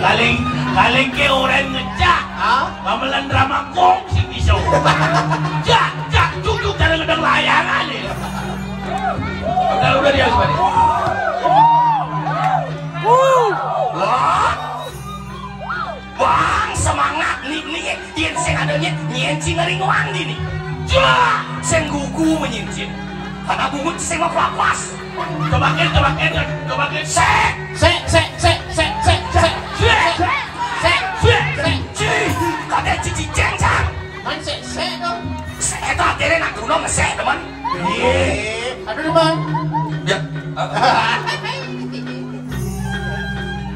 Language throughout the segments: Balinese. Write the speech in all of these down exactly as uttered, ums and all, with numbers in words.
Kaling, kaling ke orang ngecak. Hah? Gamelan drama kong si pisau. Jak, jak, cucuk cara ngedang layangan ni. Udah, udah dia, udah dia. Wah. Bang, semangat ni, ni, yen sing ada nyet, nyen cing ngeringoan di ni. Cua, sing gugu menyincin. Karena bungut sing mapelapas. Cobakin, cobakin, cobakin. Sek, sek, sek, sek, sek, sek, sek, sek, sek, sek, sek. Cih, kate cici ceng, Cang. Man sek, sek dong. Sek itu artinya nak gunung ngesek, teman. Iya. Aduh, teman. Ya.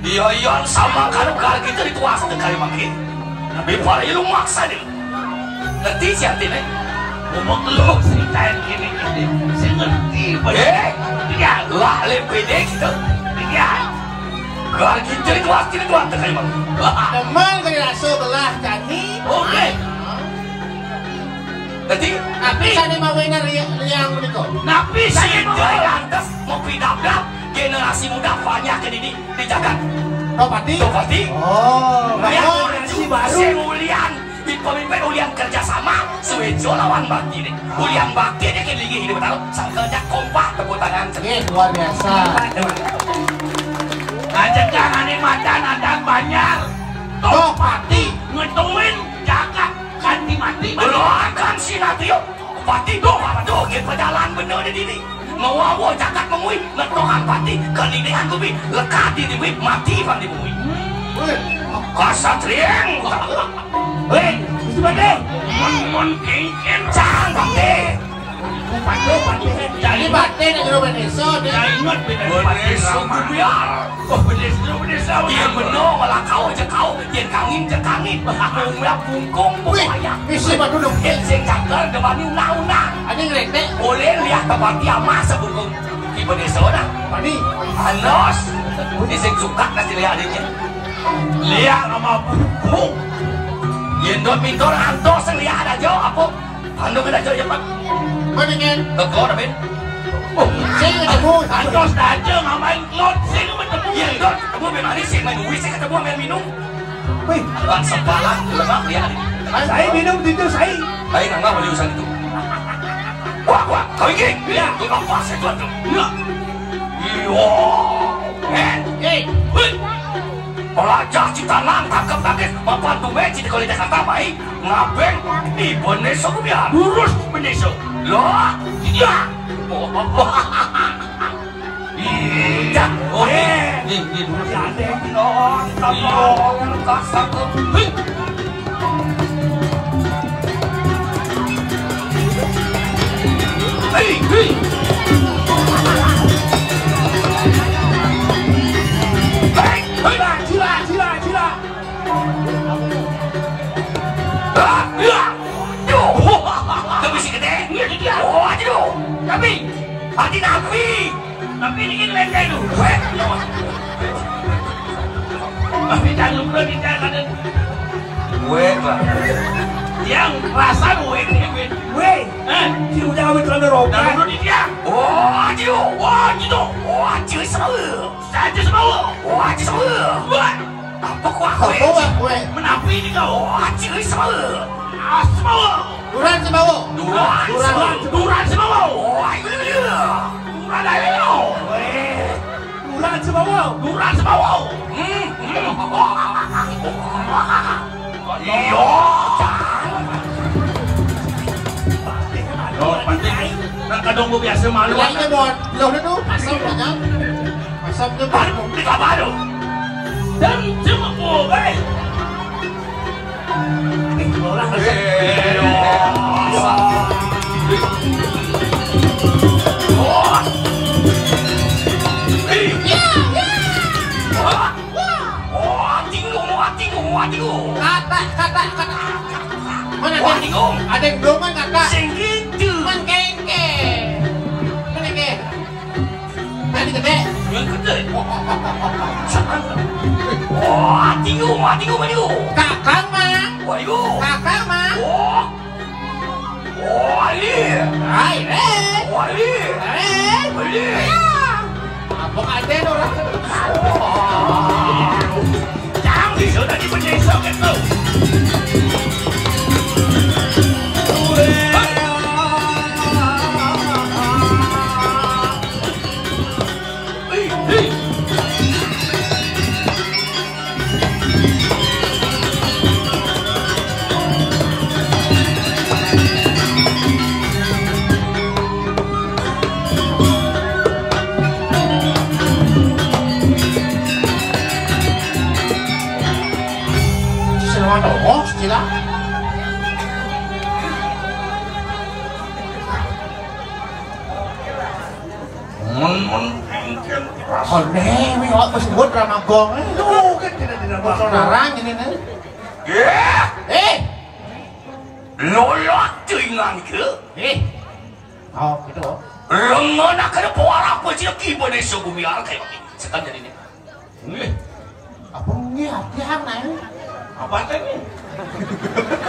Iya, iya, sama karo karo kita di tuas teh kali makin. Tapi para ilu maksa deh. Ngerti sih artinya? Ngomong lu ceritain gini gini. Saya ngerti, Pak. Eh, iya, lah, le pede gitu. Iya. Karo kita di tuas, di tuas teh kali makin. Teman kali rasa belah jani. Oke. Dadi, tapi sane mawene ri-, liang menika. Napi sing lantas mau pidabdab generasi muda banyak ke dini di jagat Topati. Topati. Oh, ya, generasi baru. Sing ulian, di pemimpin ulian kerjasama, suwejo lawan bakti nih. Ulian bakti nih ke ligi hidup tahu, sangkelnya kompak tepuk tangan. Nggih, luar biasa. Ajak kang ane macan adat Banjar. Topati ngetuin jagat. Kanti mati, doakan si Natio. Pati doa, doa, kita jalan bener di diri. Ngawawo jagat mengui, ngetokan pati, kelilingan kubi, lekat di diwi, mati pang di bumi. Weh. Kasatriang. Weh, Gusti Pati. Mon, mon, kengken. Cang, Pati. Pati, Pati. Jadi Pati di rumah desa, dia. Ingat, beda Pati. Bendesa, biar. Oh, bendesa, bendesa, iya, bener, malah kau aja kau, yen kangin, aja kangin. Aku ngeliat bungkung, bungkung. Wih, ayam. Isi batu dong. Yen sing cakar, depan undang-undang. Ada ngeretek. Boleh lihat tempat dia masa bungkung. Di bendesa, nah. Padi. Anos. Ini sing suka kasih lihat adiknya. Lihat sama bungkung. Yen dot mintor antos sing lihat aja, apa? Anu kena cari cepat. Mana kan? Teko, David. Oh, sing ketemu. Antos aja ngamain klot, sing ketemu. Iya, Dot. Ketemu main manis, sing main uwi, sing ketemu main minum. Wih, bang sepalan, lemak dia. Saya minum itu, saya. Saya nggak mau urusan itu. Wah, wah, kau ini. Iya. Tuh, apa sih, Tuan, tuh? Iya. Iya. Eh, eh. Wih. Pelajar cita nang, tangkap, tangkis, mapan tuwe, cita kalau Jakarta, baik. Ngabeng di Beneso ku biar. Lurus Beneso. Loh, iya. Iya. Oh, eh, ini, ini lurus. Ya, ada yang bilang, kita mau kasar tuh. Hei. Hei, hei. Hei, hei. Cila, cila, cila, cila. Ah, ya. Yo. Tapi si gede. Iya, iya. Oh, aduh. Tapi, hati nabi. Tapi ini kan lendai tu. Weh. Tapi jangan lupa kita ada. Weh, Pak. Yang rasa weh, weh. Weh. Eh? Si udah awet celana rokan. Dah dulu di dia. Oh, aduh. Wah, gitu. Wah, cuy, sama. Saja sama. Wah, cuy, sama. Wah. Apa kuah kue? Apa kuah kue? Menapi ni kau? Oh, ciri semua. Ah, semua. Duran semua. Duran, duran, duran semua. Oh, iya, iya. Duran ayo. Weh. Duran semua. Duran semua. Hmm, hmm. Iya. Lo, penting. Nak kadung gua biasa malu. Lainnya buat lo tu pasang banyak. Asam tu baru, kita baru. Dan cuma boleh. Orang asam. Kata, kata, kata. Mana ada? Ada yang belum kan kata? Sing gitu. Man kengke. Mana ke? Tadi gede. Yang gede. Wah, tinggu, wah, tinggu, maju. Kakang, Mang. Waduh. Kakang, Mang. Wah. Wah, li. Hai, eh. Wah, li. Eh. Wah, li. Ya. Apa ada orang? Wah. Ya. Yo, dadi bendésa kéto. Sing wadon, sila. Mun, mun, éngkén. Anéh, wih, awak mesti buat ramagong, éh. Tuh, kan tidak, tidak bakal. Larang ini, nih. Ya. Eh. Lolot teuingan ké. Eh. Oh, gitu. Lengan akan poar apa sih kiba desa bumi arkai maki. Sekan jadi ini. Nggih. Apa nggih ati anak? Apa téh nih?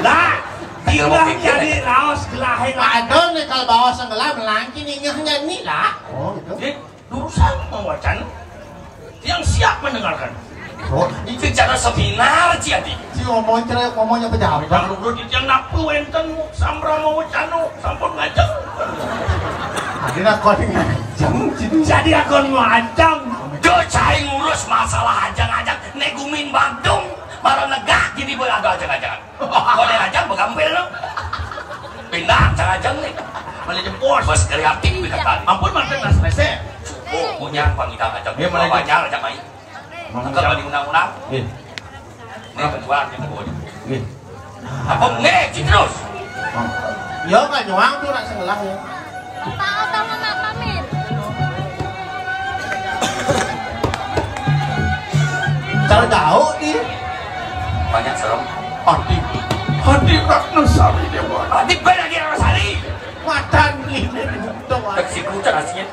Lah, tinggal jadi raos gelahé. Aduh, nih kalau bawa segelah melangki nih nyahnya nih lah. Oh, gitu. Jadi, urusan mau wacan yang siap mendengarkan. Oh, ini cara seminar, Ci Adi. Si ngomong cerai, ngomongnya pejabat. Bang Rukun, yang napa wénten sambrama wacana sampun ngajeng. Adi lakon ngajeng, Ci. Jadi lakon ngajeng. Duh, cai ngurus masalah ajeng-ajeng, né gumin Bandung, mara negak jadi boy ada ajeng-ajeng. Modél ajeng begampil, no. Pindah, ajeng-ajeng nih. Malah jempol. Bos kreatif, dikatakan. Ampun, manten nas rese. Oh, punya pangidang ajeng. Iya, malah banyak ajeng, mai. Mangga bali undang-undang. Nggih. Nih, ketua, nih, ketua. Nggih. Apa nggih, Citrus? Ya, Kak Nyoang tuh nak sebelah ya. Pak Oto mau pamit. Cara jauh nih. Banyak serem. Adi. Adi Ratnasari Dewa. Adi bae lagi Ratnasari. Madan ini dibutuh. Taksi kuter hasilnya.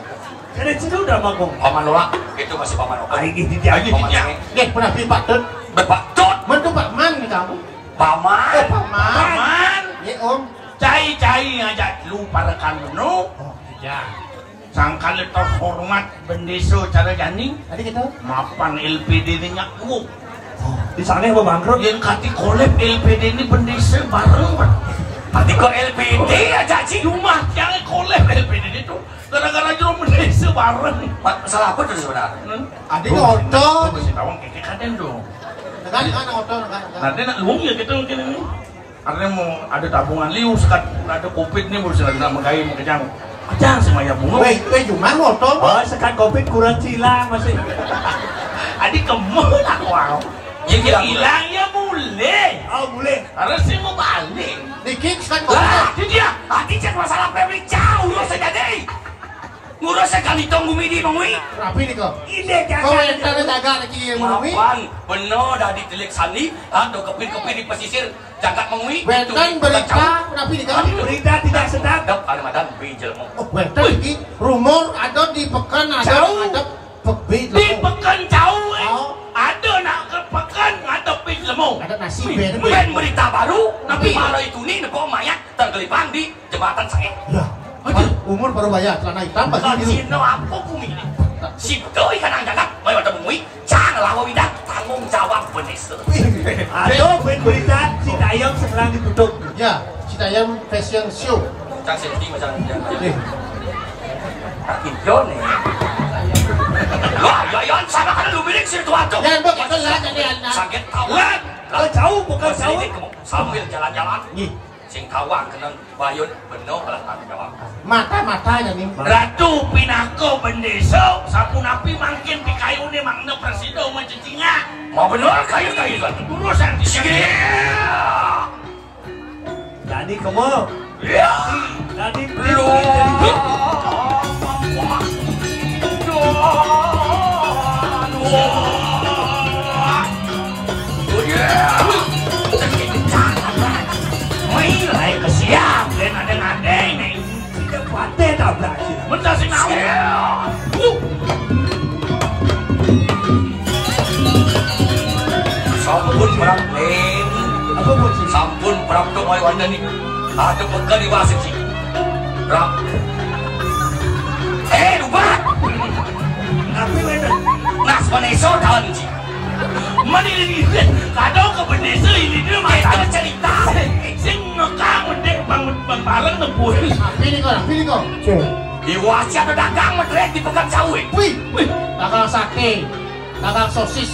Jadi situ udah manggung. Paman Lola, itu masih Paman Oka. Ari di dia. Paman Sangé. Nggih, pernah dipatut. Bepatut. Mentu Paman nih kamu. Paman. Eh, Paman. Paman. Nggih, Om. Cai-cai ngajak lu parekan menu. Oh, iya. Sangkal terhormat bendésa cara jani. Tadi gitu. Mapan L P D-né nyak gua. Oh. Di sana apa bangkrut? Yang kati kolép L P D ini bendésa bareng, Pak. Tadi kok L P D aja, Ci? Rumah tiangnya kolép L P D itu. Gara-gara jero bendésa bareng. Pak, salah apa tuh sebenarnya? Hmm? Adi ngoto. Tuh, si tawang kéké kadén dong. Nekan, nekan, ngoto, nekan, nekan. Nanti nak luung ya kita mungkin ini. Artinya mau ada tabungan liu sekat ada covid nih mau sila nak mengkai mau kenyang. Kenyang semaya bunga. Wéh, wéh, cuma ngoto. Oh, sekat covid kurang cila masih. Adi kemul aku, wow. Ya, ya, hilang ya mulai. Oh, mulai. Harus sih mau balik. Niki sekat covid. Lah, itu dia. Adi cek masalah pabrik jauh lo sejadi. Ngurus sekali tong bumi di mengui. Rapi nih kok. Ini kok jaga. Yang jaga lagi yang mengui. Mapan, bener dah ditelik sandi, atau kepin-kepin di pesisir jagat mengui. Wénten berita, rapi nih kok. Berita tidak sedap. Dap ada madan bijel mau. Oh, wénten iki rumor ada di pekan ada. Jauh. Ada pe-, bijel. Di pekan jauh, eh. Oh. Ada nak ke pekan ada bijel mau. Ada nasi band. Band berita baru, tapi malah itu nih nepok mayat tergelipang di Jembatan Sangé. Ya. Aduh. Umur baru bayar, celana hitam, baju biru. Cina apa kumi ini? Si betul ikan anggakan, mau ada mengui, jangan lawa widang, tanggung jawab bendésa. Aduh, buat berita, Citayam sekarang ditutup. Ya, Citayam Fashion Show. Cang safety macam dia. Eh. Tapi John nih. Wah, ya, ya, sama kan lu milik si tuan tuh. Ya, Bu, kita lah, jadi anak. Sakit tahu. Lah, lah, jauh, bukan jauh. Sambil jalan-jalan. Nih. Sing tawang kena bayun bener belah tanggung jawab. Mata-matanya nih. Ratu pinaka bendésa, sapunapi mangkin pikayuné mangna prasida mancecingak. Mau bener kayu-kayu kan? Urusan di sini. Jadi kamu. Ya. Jadi lu. Wih, lain kesiap, dan ada ngadeng nih. Kita kuatnya tabrak sih. Mentah sih mau. Sampun perang nih. Apa pun sih? Sampun perang tuh mau wanda nih. Ada pekan di wasit sih. Perang. Eh, lupa. Tapi wénten. Nas manéso daun sih. Mana ini, ini? Kadang ke bendesa ini dia macam cerita. Sing ngekang mendek bang, bang bareng nebus. Pilih kau lah, pilih kau. Cek. Iwah siapa dagang metrek di Pekan Sawit? Wih, wih. Dagang sate, dagang sosis.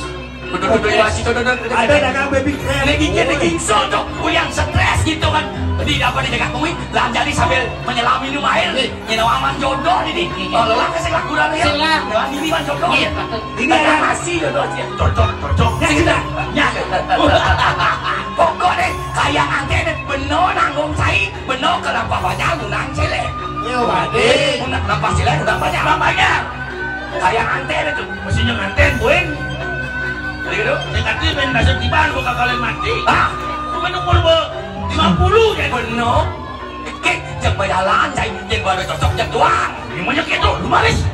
Duduk, duduk, iwah situ, duduk, duduk. Ada dagang baby crab. Lagi dia lagi insol tu. Yang stres gitu kan. Di apa, di dekat kuih, lah jadi sambil menyelam minum air. Nih. Nyina aman jodoh ini. Iya. Oh, lelah ke sing lagu lari ya. Sing lah. Lelah ini man jodoh. Iya, betul. Ini ada nasi jodoh sih. Cocok, cocok. Ya, sing sudah. Ya. Pokoknya kayak angke ini beno nanggung cai, beno kenapa banyak ngundang cilik. Yo, Pak De. Ngundang kenapa cilik, ngundang banyak, ngundang banyak. Kayak nganten itu, mestinya nganten, buin. Jadi gitu, saya kata main dasar tiban, bukan kalian mati. Ah, bukan umur be-, lima puluh ya. Bener. Dikit, jam berjalan, saya izin baru cocok jam doang. Ini banyak itu, lu malis.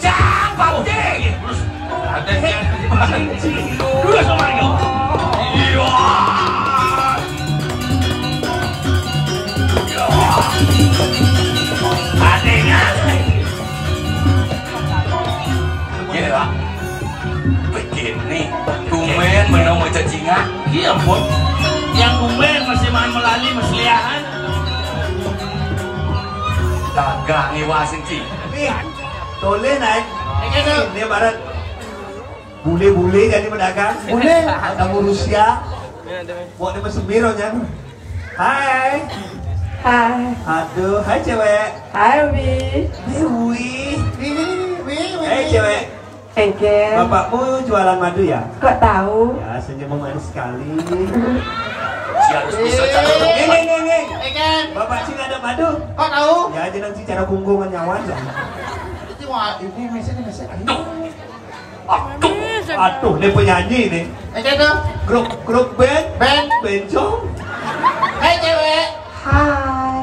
Jam, Pak Ude. Iya, terus ada yang dulu sama Rio. Iya. Iya. Adanya. Gini, Pak. Begini, tumben menang macam cingak. Iya, Bos. Yang tumben masih main melali, masih liahan. Dagang iwak senci. Nih, toleh naik. Ini barat. Bule-bule jadi pedagang. Bule. Kamu Rusia. Buat dia masuk biro, jangan. Hai. Hai. Aduh, hai cewek. Hai, Wi. Dewi. Wi, wi, wi, wi. Hai, cewek. Oke. Bapakmu jualan madu ya? Kok tahu? Ya, senyum manis sekali. Si harus bisa cari. Nge, nge, nge, nge. Bapak sih ada madu. Kok tahu? Ya, aja nanti cara punggungan nyawa aja. Itu wah, ini mesej, mesej. Aduh. Aduh, aduh, ini penyanyi nih. Aja tuh. Grup, grup band. Band. Bencong. Hai, cewek. Hai.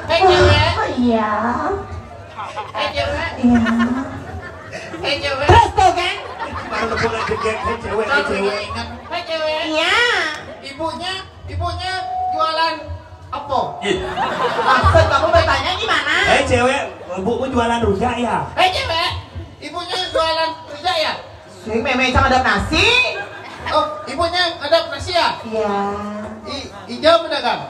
Hai, cewek. Oh, iya. Hai, cewek. Iya. Hai, cewek. Terus tuh, kan? Baru pulang ke geng, hai, cewek, hai, cewek. Hai, cewek. Iya. Ibunya, ibunya jualan apa? Ih. Maksud kamu bertanya gimana? Hai, cewek, ibumu jualan rujak ya? Hai, cewek, ibunya jualan rujak ya? Sing meme cang ada nasi. Oh, ibunya ada nasi ya? Iya. I, hijau pedagang.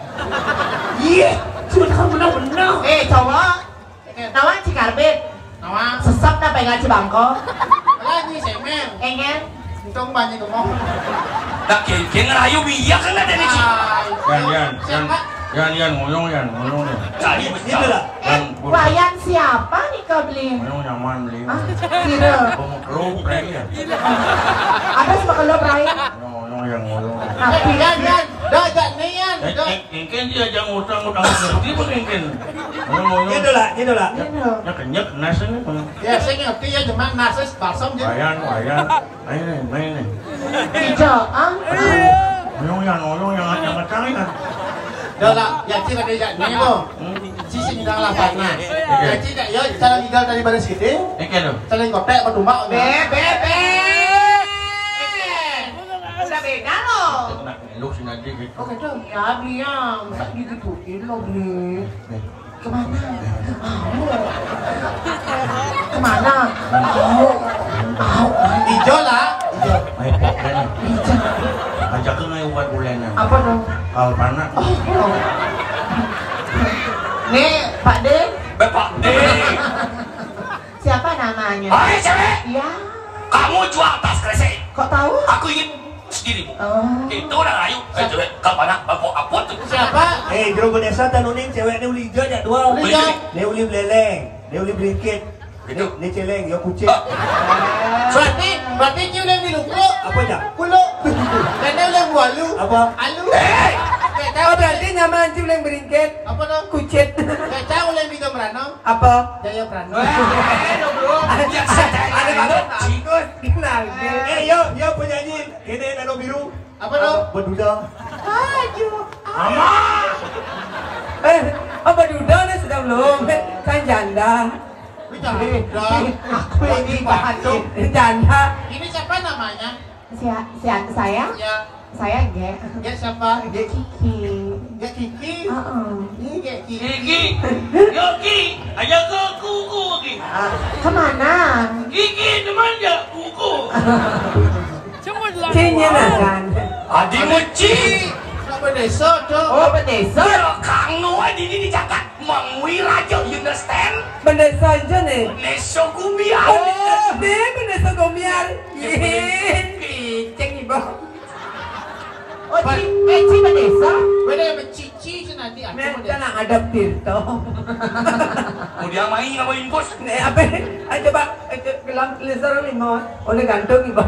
Iya, sudah benar-benar. Eh, cowok. Nawa Cikarbit. Nawa. Sesep na pengen Cibangko. Lagi semen. Engen. Untung banyak gemuk. Dah kengkeng rayu biak kan ada ni, Ci. Yan, yan, yan, yan, yan, ngoyong, yan, ngoyong, yan. Cari pecah. Itulah. Eh, Wayan siapa nih kau beli? Ngoyong nyaman beli. Ah, kira. Pemukul, brand ya. Ada sama kalau Brian. Ngoyong, ngoyong, yang ngoyong. Tapi kan, kan, dah, dah, ni kan, eh, dah. Eh, mungkin dia jangan utang, utang ngerti pun mungkin. Ngoyong, ngoyong. Gitu lah, gitu lah. Gitu. Ya, kenyek, nasi ni, Bang. Ya, saya ngerti ya, cuma nasi balsam je. Wayan, wayan. Ayo ni, main ni. Ija, ah. Ngoyong yang, ngoyong yang, yang kacang ni kan. Dah lah, ya, cik ada ijak ni, Bang. Hmm. Cik sing dah lah, Bang. Nah. Oke. Ya, cik, ya, cara tinggal dari baris gede. Oke, tu. Saling kotek, bertumbak. Be, be, be. Udah beda loh. Nak elok sini nanti gitu. Oh, gitu. Ya, beli yang. Tak digituin loh, beli. Nih. Kemana? Au. Kemana? Au. Au. Ijo lah. Ijo. Main pok kan. Ijo. Ajak ke ngai ubat bulan ni. Apa tu? Kal panak. Oh, oh. Ni, Pak De. Be, Pak De. Siapa namanya? Hai, cewek. Ya. Kamu jual tas kresek. Kok tahu? Aku ingin sendiri. Oh. Itu orang ayu. Eh, cewek, kal panak, bangkok apa tu? Siapa? Eh, jero desa tanuning cewek ni uli ijo jak dua. Uli ijo. Dia uli beleleng, dia uli berikit. Gitu. Ni, ni celeng, ya kucing. Ah. Berarti, berarti ni udah di luku. Apa jak? Kulo. Karena udah bualu. Apa? Alu. Eh! Oh, berarti nama anjing udah berikit. Apa tu? Kucit. Kacau udah di Merano. Apa? Jaya Prano. Eh, ada, ada, ada, bagus. Kenal. Eh, yo, yo, penyanyi. Kene nano biru. Apa tu? Beduda. Aduh. Ama. Eh, apa duda ni sudah belum? Kan janda. Ini janda. Aku ini batuk. Janda. Ini siapa namanya? Sia-, sia-, saya? Ya. Saya Ge. Ge siapa? Ge Kiki. Ge Kiki? Heeh. Ini Ge Kiki. Kiki. Yoki. Aja ke kuku lagi. Ah, kemana? Kiki, teman je kuku. Cuma Cinya nah kan. Adi meci. Nak bendesa tu. Oh, bendesa. Ya, kang nu di di dicatat. Mengwi raja, you understand? Bendesa aja nih. Bendesa gumiar. Oh, nih bendesa gumiar. Ih, kicing ibu. Oh, ci, eh, ci bendesa. Beda mecici nanti aku. Nih, bendesa. Tenang, ada Tirto. Mau dia main apa infus? Nih, apa? Ayo coba, eh, gelam, laser lima. Oleh gantung ibu.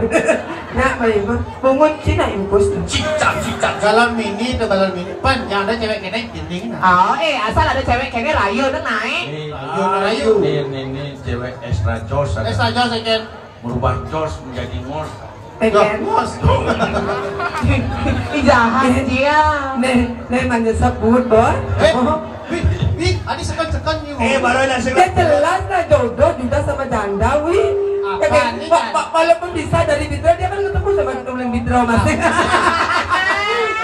Nak main ibu. Bungut Cina infus tuh. Cicak, cicak. Galon mini tuh, galon mini. Pan, yang ada cewek kene gini nah. Oh, eh, asal ada cewek kene rayu tuh naik. Rayu, rayu. Ini, ini, ini cewek extra jos ada. Extra jos, second. Merubah jos menjadi ngos. Pengen. Ngos. Ih, jahat dia. Nih, nih, manja sebut, Bos. Eh, oh. Wih, wih, adi sekan-sekan nih. Eh, baru ada sekan. Ya jelas lah jodoh juga sama janda, wih. Apa nih, wa-, kan? Wa-, walaupun bisa dari Bitra, dia kan ketemu sama uling Bitra, Mas. Ah.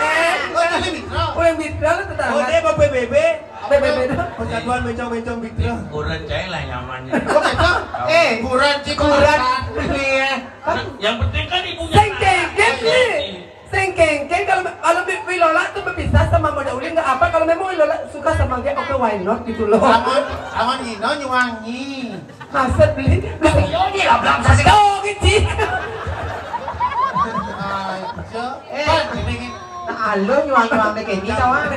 Eh, oh, uling Bitra. Uling Bitra lu tetangga. Oh, dia mau P B B. Apa? P B B itu? Persatuan Bencong-Bencong Bitra. Urut cai lah nyamannya. Oh, gitu? Eh, kuburan, Cik, kuburan. Kuburan. Iya. Yang penting kan ibunya. Sing kengkeng nih. Sing kengkeng kalau, kalau Bi-, Wi Lola tuh berpisah sama Moda Uli nggak apa, kalau memang Wi Lola suka sama dia, oke, why not gitu loh. Aman, aman, Ino nyuangi. Masa beli? Yo, ini lah, belum selesai. Oh, gitu. Ah, so, eh, kan, ini, ini. Nah, lo nyuang-nyuang deh kayak gini, kawan.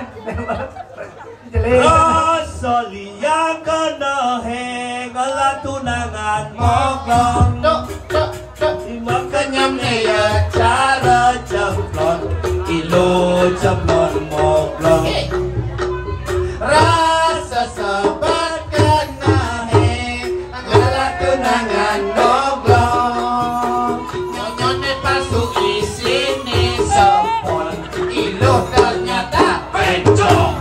Jelek. Rasa liang kena heng, ala tunangan moglong. Tok, tok, tok. Lima kenyam ya cara jamplon, ilo jamplon moglong. Rasa sebat kena heng, ala tunangan moglong. Nyonyone palsu isine sempol, ilo ternyata bencong.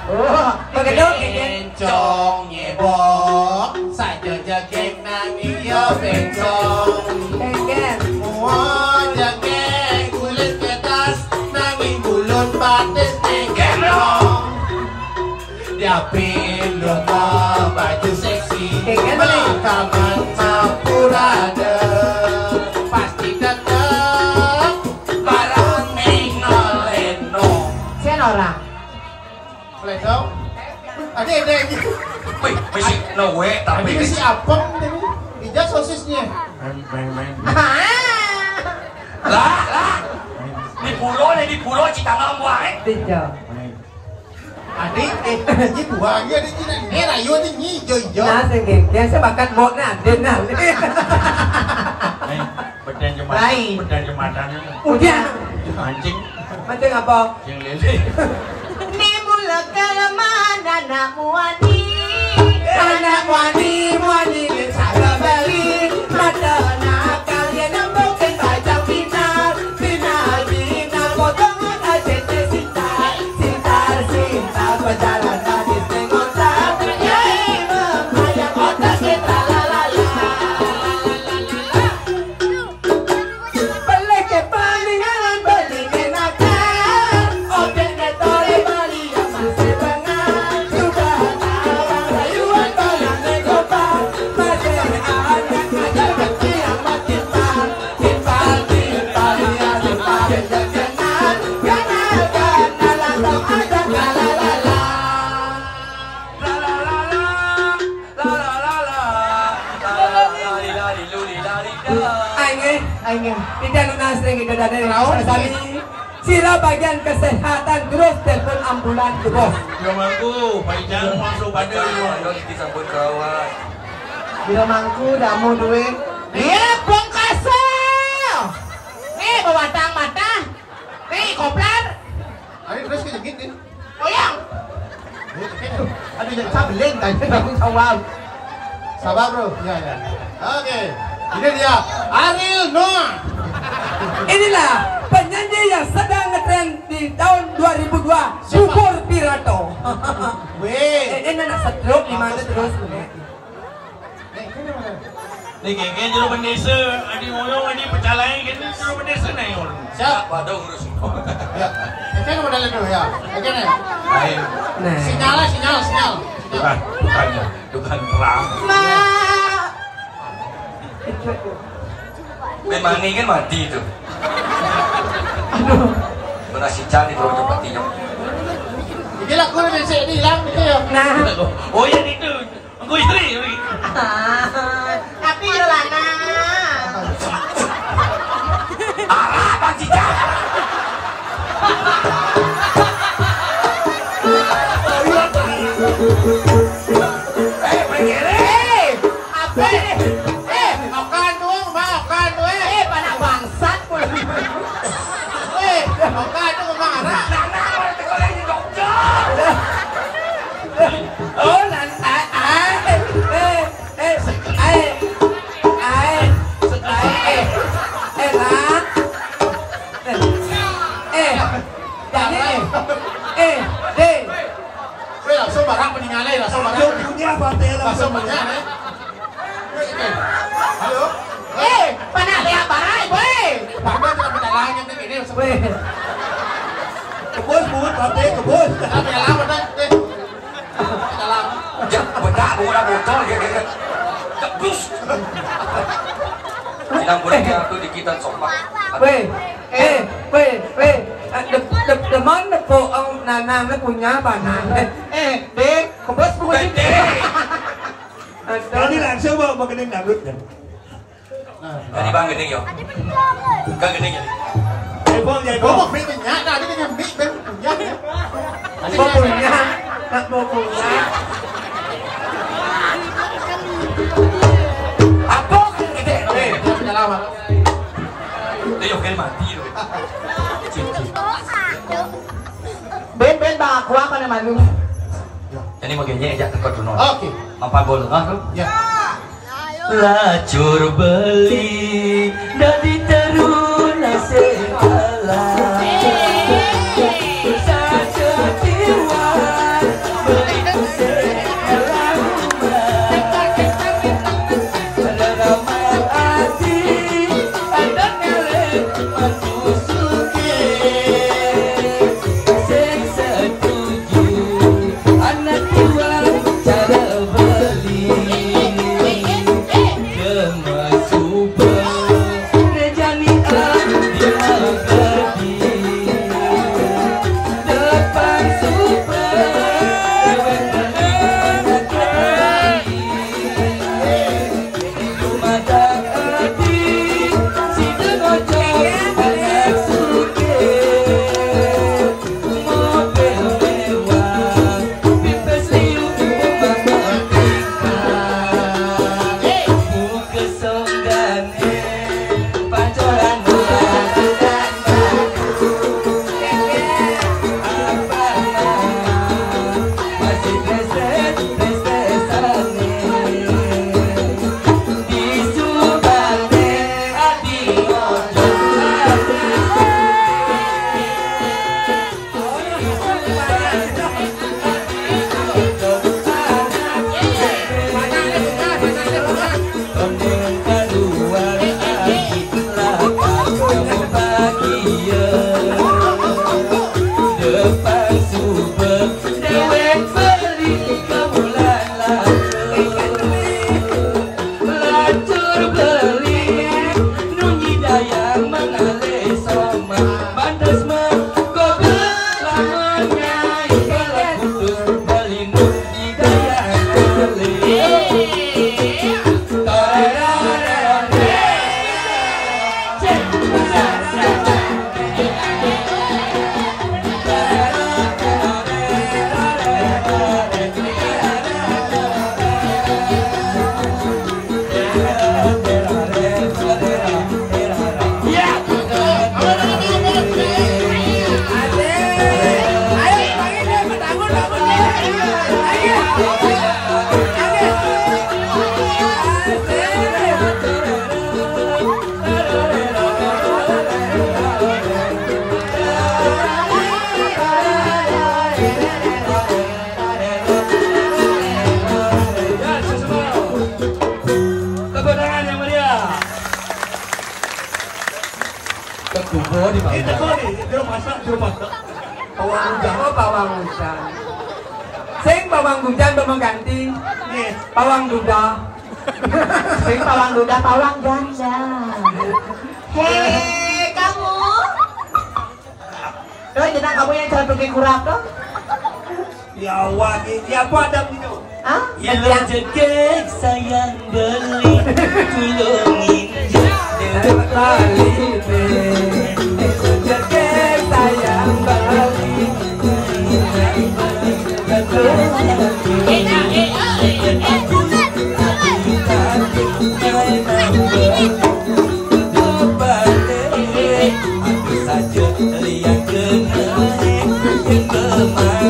Oh, begitu, Kiki. Bencong nyebok, saja jegeg nanging ya bencong. Jegeg. Mua jegeg kulit kertas, nanging bulun batis nengkelong. Diapin lunga baju seksi, jegeg, makaman mapurada, pasti tetep barang ningaleno. Sen orang. Pledong. Adi ada yang gitu. Wih, mesti no we, tapi tadi mesti apem tadi. Ija sosisnya. Main, main, main. Lah, lah. Di pulau nih, di pulau Citangam wae. Tidak. Main. Adi, eh, ini buahnya di Cina. Ini rayu ini hijau-hijau. Nah, sing gengge, saya bakat mau nah, dia nah. Main. Bedan jembatan, lain. Bedan jembatan. Udah. Anjing. Anjing apa? Yang lele. Ni mula kelemahan anak muani. Anak muani, muani ni cara beli. Mata nakal yang nampak bajang pintar. Pintar, pintar, potongan aja sintar. Sintar, sintar, berjalan gadis tengok tak. Yai, membayang otak kita lalala. Aing, eh. Aing, eh. Tidak lunas lagi ke dada. Raos, sami. Sira bagian kesehatan terus telepon ambulan terus. Biro mangku, Pak Ijang masuk pada. Ayo, kita sambut kawan. Biro mangku, damu duit. Iya, bongkaso. Nih, bawa tang mata. Nih, koplar. Ayo, terus ke jegit, nih. Goyang. Aduh, jadi sabeling tanya tapi jawab. Sabar, Bro. Ya, ya. Oke. Ini dia Ariel Noah. Inilah penyanyi yang sedang ngetren di tahun dua ribu dua, siapa? Bubur Pirato. Weh. Eh, ini anak stroke di mana terus? Nih, kayaknya jero bendesa, adi ngoyong, adi pecalai, kayaknya jero bendesa nih, orang. Siap. Pada urus. Ya. Oke, modal itu ya. Oke nih. Baik. Nah. Sinyal, sinyal, sinyal. Bukan, bukan, bukan terang. Mak. Memang ini kan mati itu. Aduh. Berhasil cari kalau tempat tidur. Jadi lah, aku udah sini hilang gitu ya. Nah. Oh iya, itu. Aku istri. Tapi ya lanang. Arah, Bang Cicak. Eh, pergi, eh. Apa? Eh, makan dong, makan dong. Eh, pada bangsat. Eh, makan dong, marah. Nah, nah, kalau tekolah ini dokter. Oh, nan-, ah, ah, eh, eh, eh, eh, eh, eh, eh, lah. Eh, eh, jadi, eh, eh, deh. Weh, langsung barang peninggalan, langsung barang. Jok punya apa teh, langsung punya, eh? Halo? Eh, pernah lihat barang, weh. Pernah tidak pernah lagi, nanti ini, langsung. Weh. Kebus, buat, apa, kebus? Tapi lama, teh. Dalam. Ya, bedak, bukan botol, ya, ya, ya. Kebus. Bilang boleh dia tuh dikitan sopak. Weh, eh, weh, weh. Eh, de-, de-, demen nepuk, oh, nanam, ne punya apa, nah? Eh, dek, kebos pokoknya. Dek. Aduh. Kami langsung mau mengenai dangdut, kan? Jadi Bang Gending, yo. Bang Gending, ya. Eh, Bang, ya, Bang. Ngomong, Bang, punya, nah, dia punya mic, Bang, punya, ya. Mau punya, nak mau punya. Apa? Gede, oke. Dia punya lama. Dia, oke, mati, loh. Cip, cip. Ben, ben, Bang, aku apa nih, malu? Ini mau gini aja, tekot dulu. Oke. Mampan bola, ah, tuh. Ya. Lacur beli dadi teruna segala. Sasetiwan beli kusik rumah. Reramat ati, ada ngalih mantu sugih. Sing setuju, anak tuan cara beli. Kemasuba, rejani adi magadi. Depan suba, dewek anak lagi. Tepuk tangan yang meriah. Tepuk di bawah. Tepuk di, jero masak, jero masak. Pawang hujan, oh, pawang hujan. Sing pawang hujan, mau ganti. Nggih. Pawang duda. Sing pawang duda, pawang ganja. Hei, kamu. Jangan kamu yang jangan pergi kurang tuh. Ya Allah, ini apa ada itu? Hah? Ilung jegeg sayang beli, tulung injek dewek bali. Ilung jegeg sayang beli. Aku saja lihat kenai yang lemah.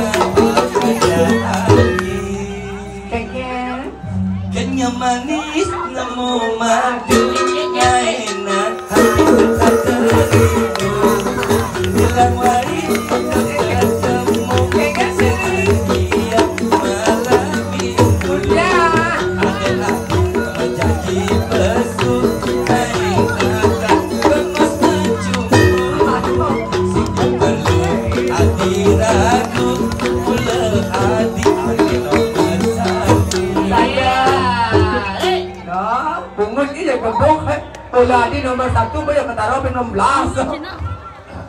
Kenya manis nemu madu, enak hati tak teribu. Bilang wari ketemu, sekian malam itu. Ada aku janji besuk, naik akan lemas mencumbu. Sing perlu hati ragu, mula hati aku nomor satu. Saya. Nah, pungut ni ya gebuk, eh. Bola di nomor satu, boleh ketara pun enam belas.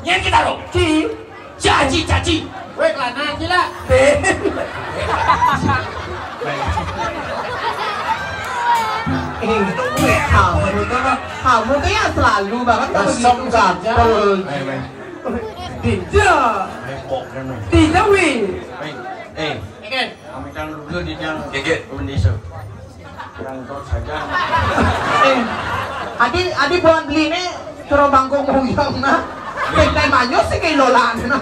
Nyen ketara. Ci. Caci, caci. Weh, kelana, cila. Eh. Eh, kamu tuh, kamu tuh yang selalu banget kamu gitu, gatel. Baik, baik. Tidak. Repot kan. Tidak, weh. Baik. Eh. Kami kan dulu di yang Gege. Bendesa. Yang tot saja. Eh, adi, adi buan beli ni, suruh bangkong muyong nah. Pintai manyus sih kailolan nah.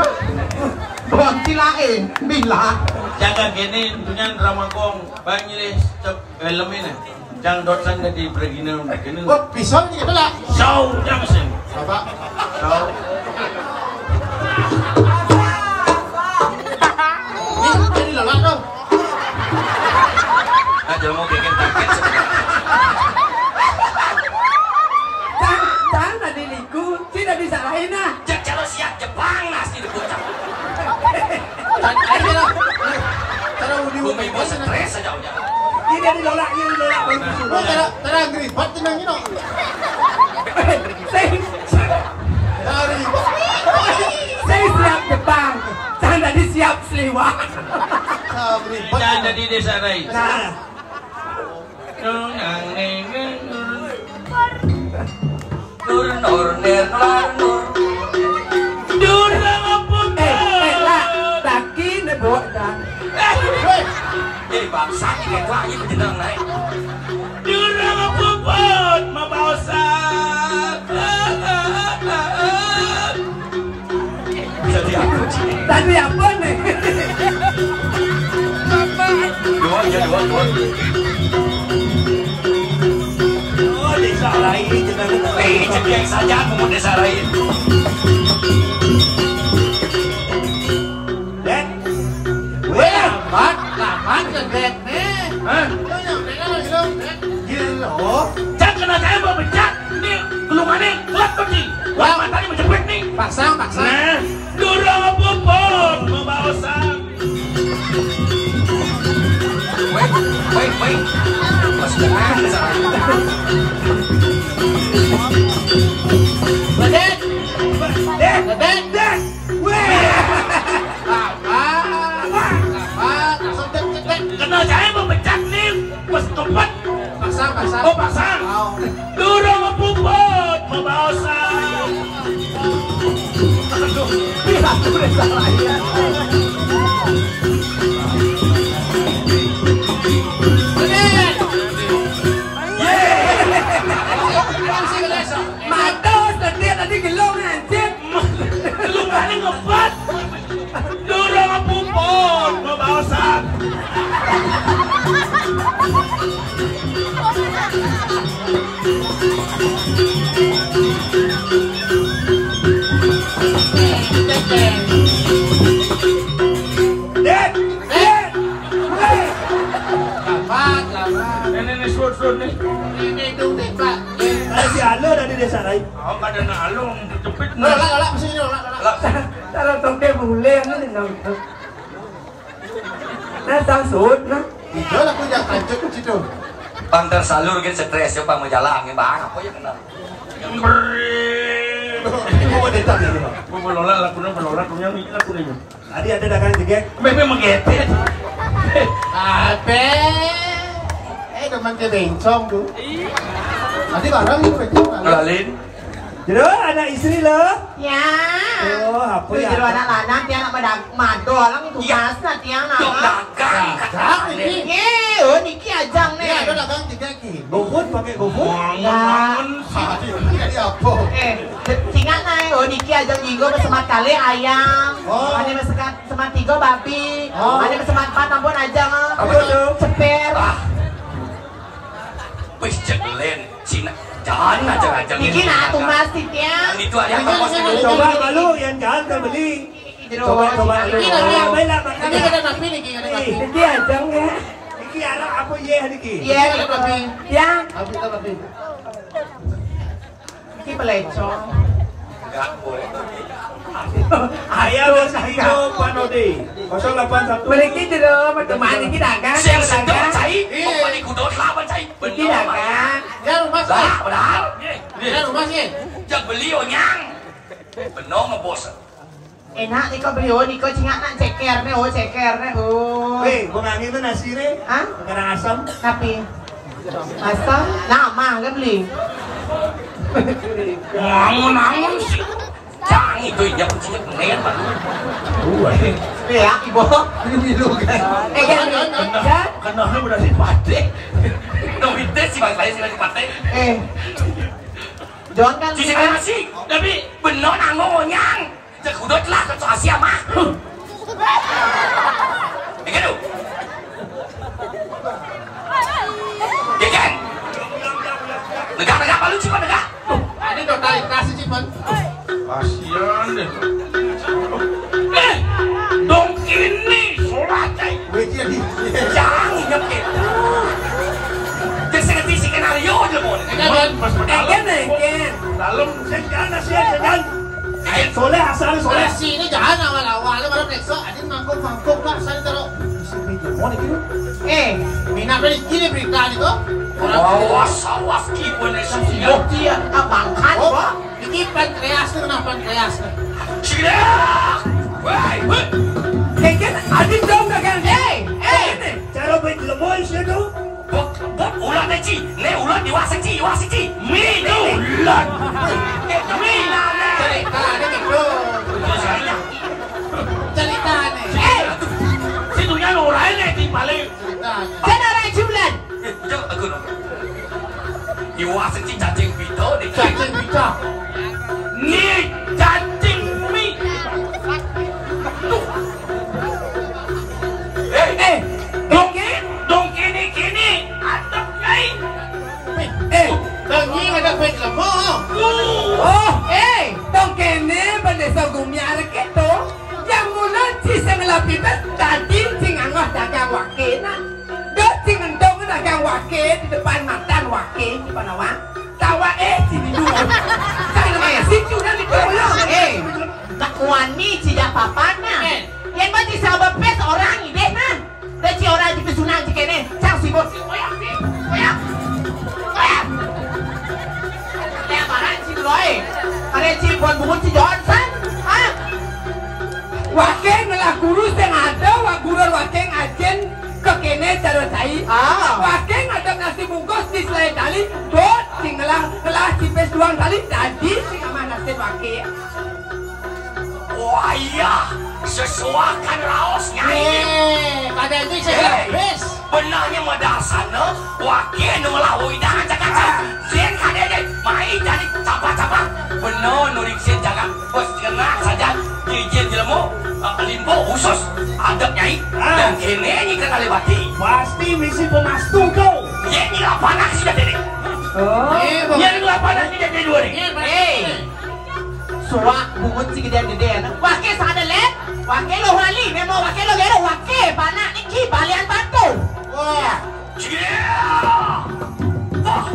Buan tilae, bila. Jaga gini, punya drama kong, banyak cep film ini. Jang dot sang dadi beregina, beregina. Wah, pisau ni kepala. Sau, jang sing. Bapak. Sau. Ini jadi lelak dong. Ah, jelma bikin target sebenarnya. Cang, cang tadi liku, si tadi salahin nah. Cek cara siap Jepang nasi di bocah. Cara udi bumi mau stres saja ujar. Ini dilolak, ini dilolak. Wah, cara, cara Angry Bird tenang, you know. Sing. Angry Bird. Sing siap Jepang. Jangan tadi siap seliwak. Angry Bird. Jangan tadi desa lain. Nah. Nung nang neng neng nung. Nur, nur, ner, lar, nur. Dur, apa? Eh, eh, lah, laki ni buat dah. Eh, hei. Eh, bangsa ni kayak lagi berjenang naik. Dur, apa buat? Mabaosan. Jadi apa, Ci? Tadi apa nih? Dua, ya, dua, dua. Oh, desa lain, kita kena. Eh, cek yang saja, mau desa lain. Dek. Weh, lambat, lambat ke Dek nih. Hah? Lo yang Dek, lo, lo, Dek. Gila, lo. Cak kena saya mau pecat. Ini gulungannya kuat tuh, Ci. Wah, matanya menjepit nih. Pasang, pasang. Nah, durung puput, mau baosan. Wait, wait, wait. Pas udah ada salah. Dek. Dek. Dek. Dek. Weh. Apa? Apa? Langsung cek, cek, cek. Kena saya mau pecat nih. Pas tempat. Pasang, pasang. Oh, pasang. Wow. Durung puput, mau baosan. Aduh, aku udah salah ya. Bener. Yeay. Matos, tadi, tadi gelung, anjir. Lu kali ngebat. Durung puput, mau baosan. Dek, Dek, weh. Lambat, lambat. Ini, ini, sud, sud, nih. Ini, ini, dong, Dek, Pak. Tadi alo dari desa lain. Oh, kada na alo, jepit. Lolak, lolak, mesti ini lolak, lolak. Lolak. Cara toke bule, ini nonton. Nah, sangsut, nah. Iya lah, aku yang lanjut ke situ. Pang tersalur gitu, stres ya, pang mau jalan, ya, Bang. Apa ya kenal? Yang beri. Mau datang ini, Pak. Mau melolak lakunya, melolak punya, ini lakunya. Tadi ada dagang jegek. Memang menggetet. Apa? Eh, teman ke bencong tuh. Tadi barang itu bencong. Ngelalin. Jero, anak istri lo. Ya. Oh, apa ya? Jero anak lanang, dia anak pada mado lang tugas nah tiang nah. Dok dagang. Dagang ini. Ye, oh niki ajang nih. Ini ada dagang jegek. GoFood, pakai GoFood? Ya. Bangun, bangun. Jadi apa? Eh, ingat nah, oh niki ajang jinggo semat kali ayam. Oh. Ada semat, semat tiga babi. Oh. Ada semat empat ampun ajang. Apa tuh? Ceper. Ah. Wis jegelen, Cina. Jangan ajang-ajang. Niki nah tumbas tiang. Itu ada apa? Coba malu yang jangan terbeli. Coba, coba. Ini lagi yang, baiklah, ini ada napi nih, ini ada napi. Niki ajang ya. Niki arah apa ya niki? Iya, ada napi. Ya. Napi, ada napi. Niki pelecong. Enggak boleh. Ayah dan Indo Panode. Kosong delapan satu. Beli ki jero, teman niki dagang. Sing sedot cai, mau beli kudut lawan cai. Niki dagang. Ya rumah sih. Lah, benar. Ya rumah sih. Jak beli onyang. Benong ngebos. Enak niko beli, oh niko cingak nak ceker nih, oh ceker nih, oh. Weh, mau ngangi tuh nasi nih? Hah? Kena asam. Tapi asam, nama kan beli. Ngangun-ngangun sih. Jangan itu injak kucingnya pengen banget. Iya, ibu. Ini milu kan. Eh, kan? Kena, kena udah si pate. Nang itu si bang saya si pate. Eh. Jangan kan. Cuci nasi, tapi bener nanggung onyang. Cek udah telah ke Asia mah. Ikan lu. Ikan. Negak-negak malu cipan negak. Ini totalitas sih cipan. Kasihan deh. Eh, dong ini sholat eh. Wih, dia di. Jangan ingat itu. Jadi saya ngerti skenario aja mau. Enggak, Don. Pas dalam, dalam. Saya jangan, saya jangan. Soleh asal soleh. Nasi ini jangan awal-awal baru periksa. Ada mangkok-mangkok lah asal taruh. Bisa pinjam mau gitu. Eh, minat beli gini berita nih tuh. Awas, awas, kiban yang sih. Dia abang kan, oh, Pak. Ini pankreas tuh, kena pankreas tuh. Sini. Woi, woi. Kayak kan, adit dong dagang. Eh, eh. Cara baik lemoy sih tuh. Bot, bot ulat ci, ne ulat iwak seci, iwak seci. Mi tu ulat. Mi nane. Cerita ni gitu. Cerita ni. Eh, si dunia orang ni di paling. Cerita ni. Saya nak orang julan. Eh, jom aku nak. Iwak seci cacing pita ni. Cacing pita. Ni cacing mi. Tuh. Eh, eh, dong, dong kini-kini, adep nyai. Eh, dong nyai ada kuih lembu. Oh, eh, dong kene bendesa gumi arek itu. Yang mulut si sengelapi bes tadi sing angah dagang wakena. Dot sing entong dagang wake di depan matan wake di panawang. Tawa eh sini dulu. Saya nama si curang di pulau. Eh, tak wani cija papana. Eh. Yang bagi sahabat pes orang ideh nah. Deci orang di pesunang di kene, cang si bos si koyak si, koyak, koyak. Kayak barang si Roy, ada si buat bungut si Johnson, ah. Wake ngelah kurus yang ada, wak gurur wake ngajen ke kene cara cai. Ah. Wake ngadep nasi bungkus di selai tali, bot si ngelah, ngelah cipes duang tali, tadi si kamar nasi wake. Wah iya, sesuakan raos nyai. Eh, kada itu saya habis. Benarnya modal sana, wakil nu ngelahui dah acak-acak. Sin kada deh, mai jadi capa-capa. Benar nurik sin jaga bos kena saja. Izin jelemu, eh, limpo khusus. Adab nyai, dan kene ni kena lebati. Pasti misi pemastu kau. Ye ni lapanak sudah diri. Oh. Ye ni lapanak sudah diri dua ni. Eh. Suak bungut si gedean-gedean. Wake sada let. Wake lo wali. Memang wake lo gero. Wake panak niki balian batu. Wah. Wah.